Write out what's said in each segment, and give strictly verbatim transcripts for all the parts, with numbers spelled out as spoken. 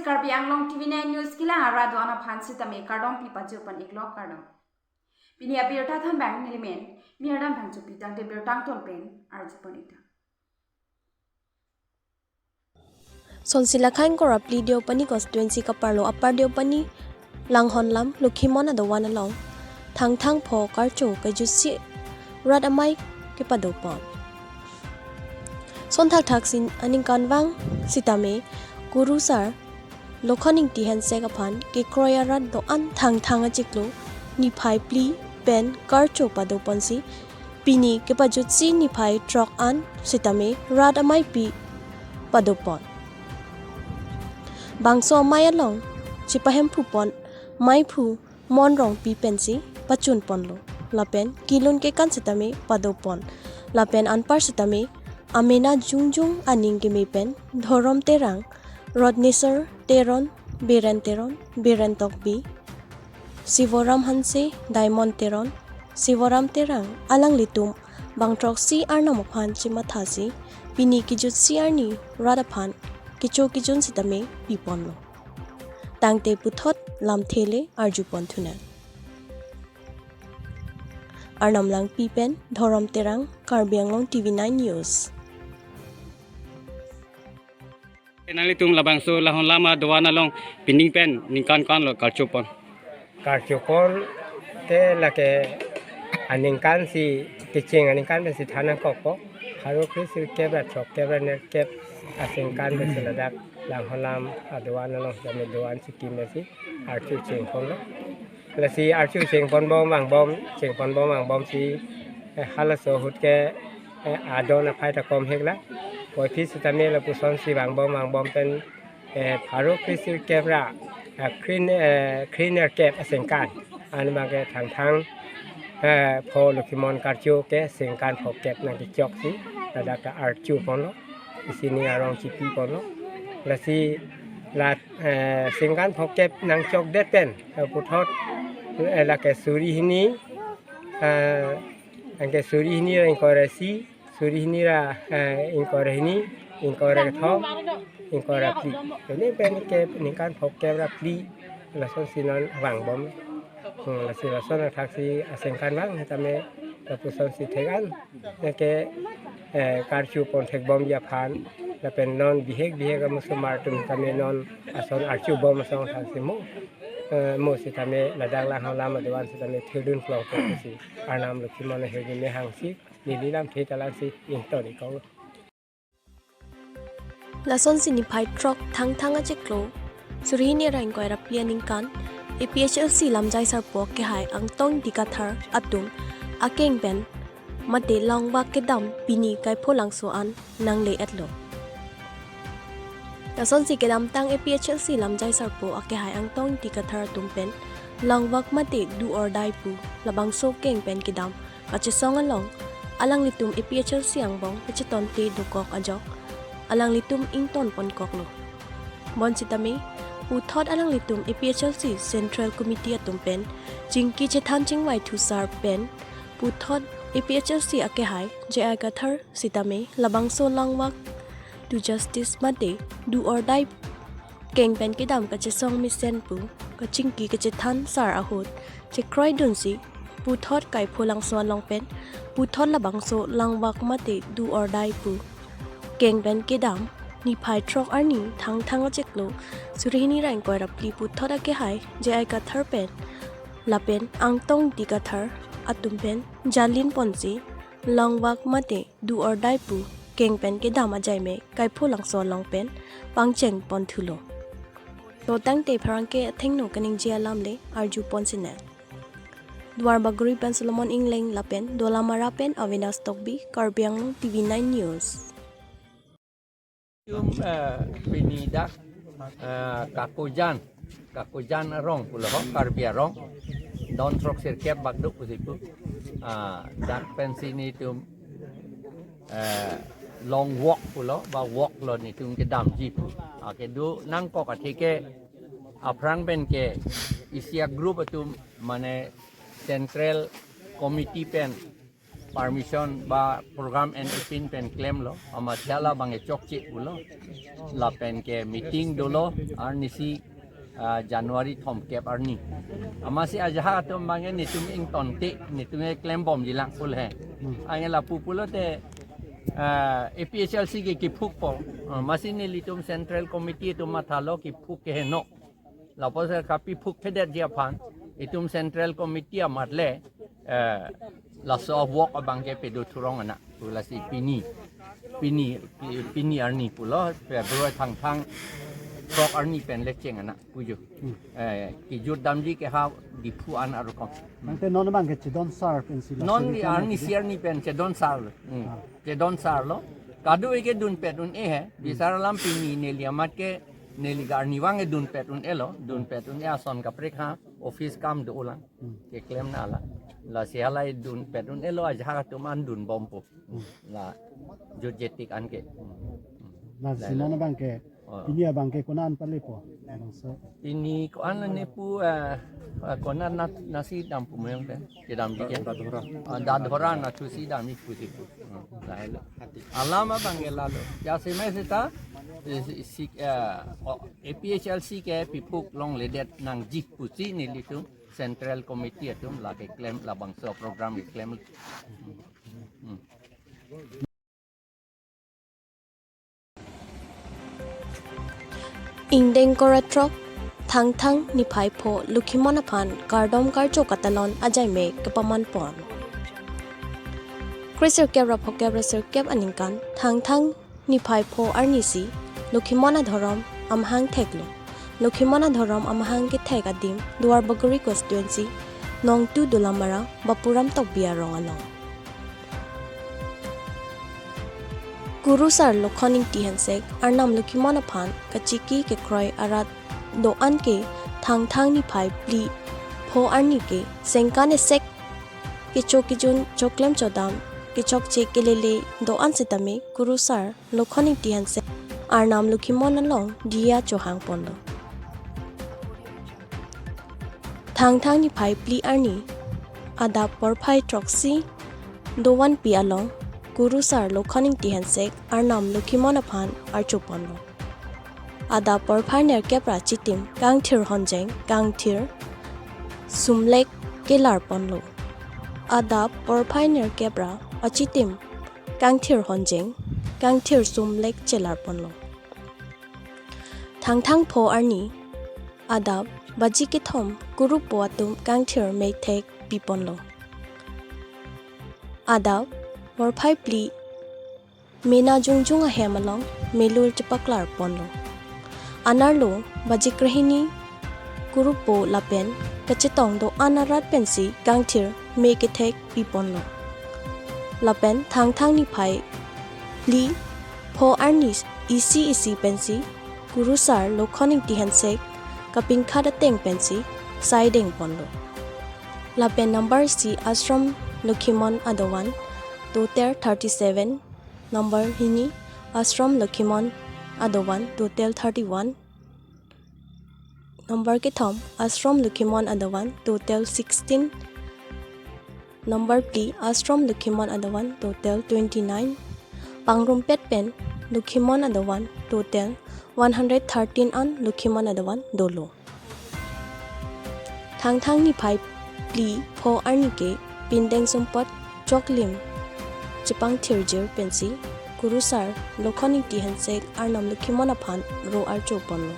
Karbi Anglong T V nine News kelang arat do-an aphan sitame kardom pi pajir pon iklo, kardom. Pini abirta thanbang nelimen Mirdan Bangchopi, tangte birta angton pen arju pon ik tha. Sonsi Lakha ingkoi ra phli Deopani constituency kaparlo Upper Deopani Langhonlam Lokhimon adovan along Thangthang pho karcho kejutsi rat amei kepado pon. Son thakthak si aningkanvang sitame kurusar Lokhon Ingti Hensek aphan kekroi arat do-an Thangthang achiklo niphai phli pen karcho pado ponsi pini kepajutsi niphai throk an sitame rat ameipi pado pon. Bangso amei along chepahemphu pon meiphu Mon Rongpi pensi pachun ponlo. Lapen kelun kekan sitame pado pon. Lapen anpar sitame amena jongjong aning keme pen Dhorom Terang, Rodnesor Teron, Biren Teron, Biren Tokbi, Sivoram Hanse, Diamond Teron, Sivoram Terang, alanglitum bang throksi arnam aphan chemathasi pini kejutsi arni rat aphan kecho kejun sitame pi ponlo. Tangte puthot lamthe le arju pon thu nang. Arnam Langpi pen Dhorom Terang, Karbi Anglong T V nine News. Nanglitum labangso Langhonlam adovan along pining pen ningkan ko-an lo karcho pon? Karcho pon te lake aningkan si, kecheng aningkan pensi than nangkokpo. Pharo phli sirkep ra throkkep ra nerkep asengkan pensi ladak Langhonlam adovan along sitame dovan si kim pensi archo cheng ponlo. Lasi archo cheng ponbom vangbom, cheng ponbom vangbom si, eh, halaso ahut ke, eh, adon aphai ta kom hekla. Puvoiphit sitame lapuson si vangbom vangbom pen, eh, pharo phli sirkep ra, eh, kre, eh, kre nerkep asengkan. Anbang ke Thangthang, eh, pho Lokhimon karcho ke sengkan phokep nangkechok si ladak ta archo ponlo. Isi ning arong chipi ponlo. Lasi la, eh, sengkan phokep nangchokdet pen, eh, puthot, eh, lake suri hini, eh, anke suri hini ra ingkoi ra isi, suri hini ra, eh, ingkoi ra hini, ingkoi ra kethom, ingkoi ra phli. Pini pen ke ningkan phokep ra phli, lasonsi non vangbom. Hmm, lasi lason athak si asengkan vang, tame lapuson si thek-an ke, eh, karcho pon thekbomji aphan, lapen non bihek bihek amusomar atum tame non ason archo bom asong athak si mo, eh, mo sitame ladak Langhonlam adovan sitame thirdun klong po si Arnam Lokhimon ahirjume hangsi neli lamthe ta lang si ington ikong. Lasonsi niphai throk Thangthang achiklo suri hini ra ingkoi ra phli aningkan A P H L C lamjai sarpo akehai Angtong Ingti Kathar atum akeng pen mate longvak kedam pini kaipho langso an nangle-etlo. Lasonsi kedamtang A P H L C lamjai sarpo akehai Angtong Ingti Kathar atum pen longvak mate do or die pu labangso keng pen kedam kachesong along alanglitum A P H L C angbong kachetonte dokok ajok alanglitum ington ponkoklo. Bonsitame puthot alanglitum A P H L C Central Committee atum pen chingki chethan chingvai thusar pen puthot A P H L C akehai J I Kathar sitame labangso longvak to justice mate do or die keng pen kedam kachesong mesen pu kachingki kachethan sar ahut chekroidunsi puthot kaipho langso along pen puthot labangso longvak mate do or die pu keng pen kedam niphai throk arni Thangthang achiklo suri hini ra ingkoi ra phli puthot akehai J I Kathar pen lapen Angtong Ingti Kathar atum pen jalin ponsi longvak mate do or die pu keng pen kedam ajai me kaipho langso along pen pangcheng pon thulo. To tangte pherangke athengno kaningje alam le arju pon sinang. Duarbagori pen Solomon Engleng lapen Dolamara pen Avinash Tokbi, Karbi Anglong T V nine News. Tum, eh, pini dak, eh, Kakojan, Kakojan arong pulo ho, Karbi arong. Don throk sirkep bak do pusi pu. Ah, dak pensi netum, eh, long walk pulo, ba walk lo netum kedamji pu. Ah, kedo nangkok atheke aphrang pen ke isi a group atum mane Central Committee pen permission ba program en ipin pen klemlo, amatsi hala abang chokche pulo. Lapen ke meeting dolo, arnisi, ah, January thomkep arni. Amatsi ajahak atum abang netum ingtonte, netum klembomjilang pu he. Anke lapu pulote, ah, A P H L C ke kiphukpo. Ah, amatsi nelitum Central Committee atum mathalo kiphuk ke heno. Lapusi kapiphuk phedetji aphan, itum Central Committee amat le, eh, laso a-work abang ke pedo thurong anak, pu lasi pini, pini, pi-, pini arni pulo, February thangthang throk arni pen le cheng anak pujo. Eh, kijut damji ke ha Diphu an arukom. Ante non abang ke chedon sar pensi la Non suri di kan arni ante. Si arni pen chedon sar. Hmm. Ah. Chedon sarlo. Kadokave ke dunpet un-e he. Bisar alam pini neli amat ke neli ke arnivang ke dunpet un-elo. Dunpet un-e ason kaprek ha. Office kam dolang. Hmm. Keklem nanglang. Lasi halai dunpet un-elo ajahak atum an dunbompo. Hmm. La jutjetik anke. Hmm. Lasi Lalo. Non abang ke Oh. Pini abang ke konat palepo? Bangso. Pini ko-an ne pu, eh, eh, konat nat-, nasi dam pu meyong pen. Kedamji ke. Dadhora. Ah, Dadhora nathusi damji pusi pu. Hmm, lahelo. Alam abang ke lalo. Jasemet seta, eh, si, si, eh, oh, A P H L C ke piphuk longledet nangji pusi nelitum Central Committee atum lake klem labangso program keklem. Hmm. Ingdeng kora throk, Thangthang niphai pho Lokhimon aphan kardom karcho katalon ajaimek kepamanpon. Kresirkep ra phokep ra sirkep aningkan, Thangthang niphai pho arnisi Lokhimon adhorom amahang theklo. Lokhimon adhorom amahang kethek adim Duarbagori constituency, Nongtu Dolamara, Bapuram Tokbi arong along. Kurusar Lokhon Ingti Hensek, Arnam Lokhimon aphan kachiki kekroi arat do-an ke Thangthang niphai phli pho arni ke sengkan esek kecho kejun choklem chodam kechokche kelele do-an sitame Kurusar Lokhon Ingti Hensek Arnam Lokhimon along diya chohangponlo. Thangthang niphai phli arni adap porphai throksi do vanpi along Kurusar Lokhon Ingti Hensek Arnam Lokhimon aphan archoponlo. Adap porphai nerkep ra chitim kangthir honjeng kangthir sumlek kelarponlo. Adap porphai nerkep ra achitim kangthir honjeng kangthir sumlek chelarponlo. Thangthang pho arni adap baji kethom kurupo atum kangthir methek piponlo. Adap porphai phli mena jongjong ahem along melur chepaklarponlo. Anerlo baji krehini kurupo lapen kachetong do-an arat pensi kangthir me kethek piponlo. Lapen Thangthang niphai phli pho arni isi isi pensi Kurusar Lokhon Ingti Hensek kapinkhat ateng pensi saidengponlo. Lapen number isi Ashram Lokhimon adovan total thirty-seven, number hini Ashram Lokhimon adovan total thirty-one, number kethom Ashram Lokhimon adovan total sixteen, number phli Ashram Lokhimon adovan total twenty-nine, pangrumpet pen Lokhimon adovan total one hundred thirteen an Lokhimon adovan dolo. Thangthang niphai phli pho arni ke pindeng sumpot choklim chepangthirjir pensi Kurusar Lokhon Ingti Hensek Arnam Lokhimon aphan ro archoponlo.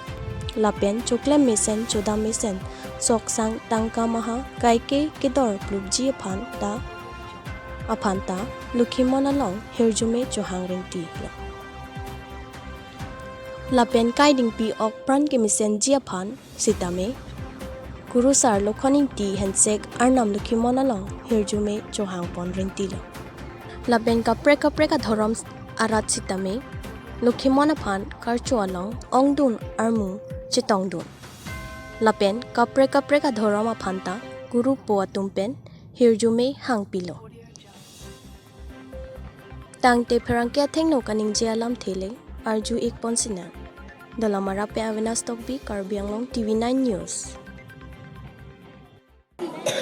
Lapen choklem mesen chodam mesen soksang tangka maha kaike kedor plupji aphan ta, aphan ta Lokhimon along hirjume chohang ringtilo. Lapen kaidingpi ok pran kemesenji aphan sitame Kurusar Lokhon Ingti Hensek Arnam Lokhimon along hirjume chohangpon ringtilo. Lapen kaprek kaprek adhorom arat sitame Lokhimon aphan karcho along ongdun armu chetongdun. Lapen kaprek kaprek adhorom aphan ta kurupo atum pen hirjume hangpilo. Tangte pherangke athengno kaningje alamthe le arju ikpon sinang. Dolamara pen Avenas Tokbi, Karbi Anglong T V nine News.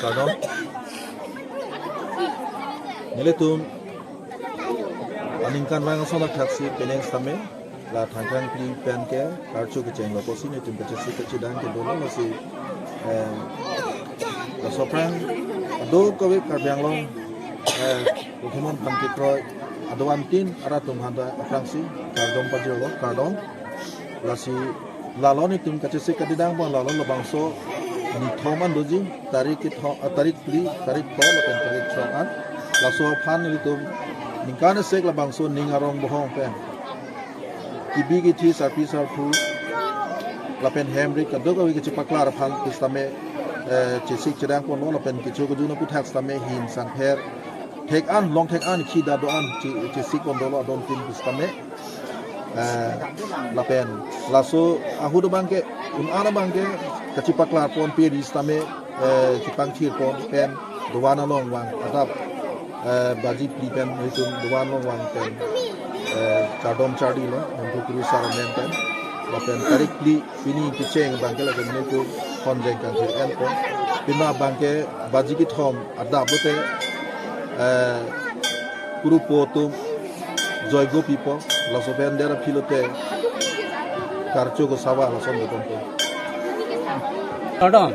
Kardom. Nelitum aningkanvang ason athaksi penang sitame la Thangthang phli pen ke karcho kechenglo pusi nelitum kachesik kachedang kedo lo, lasi, eh, laso aphrang kadokave Karbi Anglong, eh, Pokemon pangkikroi ado antin arat atum aphan ta aphrangsi kardom pajirlo, kardom. Lasi lalo nelitum kachesik kachedang pon lalo labangso nithom an doji, tarik kethom, ah, tarik phli, tarik pho lapen tarik throk an. Laso aphan nelitum ningkan isi labangso ning arong bohong pen kibi kithi, sarpi sarpo lapen hem rit kadokave kachepaklar aphan pu sitame, eh, chesik chedang ponlo lapen kecho kejun aputhak sitame hin sangpher thek an, long thek an, khi da do an che-, chesik pon dolo adon tin pu sitame. Eh, lapen laso ahut abang ke, un-an abang ke kachepaklar ponpe ri sitame, eh, chepangthir pon pen dovan along vang adap, eh, baji phli pen nelitum dovan along vang pen, eh, chardom chardi lo, Manthu Kuru sar amen pen. Lapen tarik phli pini kecheng abang ke lapen nelitum honjeng kangthir en pon. Pima abang ke baji kethom adap pute, eh, kurupo atum joigo pipo, laso pen der aphi lote karcho ko sava lason beton po. Kardom.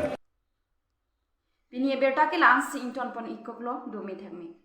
Pini abirta ke la-ansi ingtonpon ikoklo, dome thekme.